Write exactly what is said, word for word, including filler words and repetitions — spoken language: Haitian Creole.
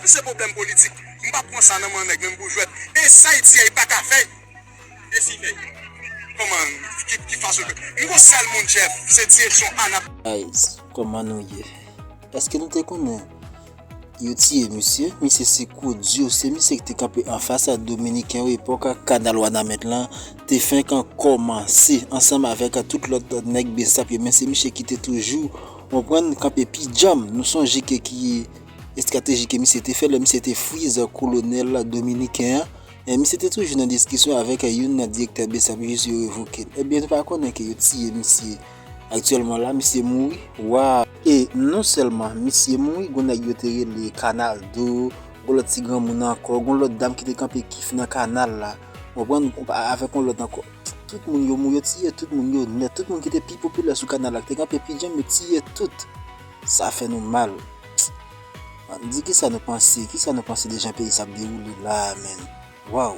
Se pwoblèm politik. M pa pran sa nan men nèg menm pou jwèt. E sa Ayiti a, li pa ka fè. E si fè. Kòman, ki, ki fason l fè? M gon sèl moun, Jeff, se direksyon Anap. Guys, kòman nou ye? Èske nou te konnen yo tiye misye? Misye se Kodio, se misye ki te kanpe anfas a Dominiken yo epòk kanal Wanament lan te fenk kòmanse ansanm avèk tout lòt nèg besap yo, men se misye ki te toujou, konprann, kanpe pi djanm. Nou sonje ke ki estrateji ke misye te fè lè misye te friz kolonèl dominiken an. E misye te toujou nan diskisyon avèk youn nan direktè besap jis yo revoke l. Ebyen, nou pa konnen ke yo tiye misye. Aktyèlman la, misye mouri. Waw! E non sèlman misye mouri, gon nèg yo te rele Kanaldo, gon lòt ti granmoun ankò, gon lòt dam ki te kanpe kif nan kanal la. Konprann? Avèk yon lòt ankò. Tout moun yo mouri, yo tiye tout moun yo nèt. Tout moun ki te pi popilè sou kanal la, ki te kanpe pi djanm, yo tiye tout. Sa fè nou mal. Ann di kisa nou panse, kisa nou panse de jan peyi sa ap dewoule la, menm. Waw.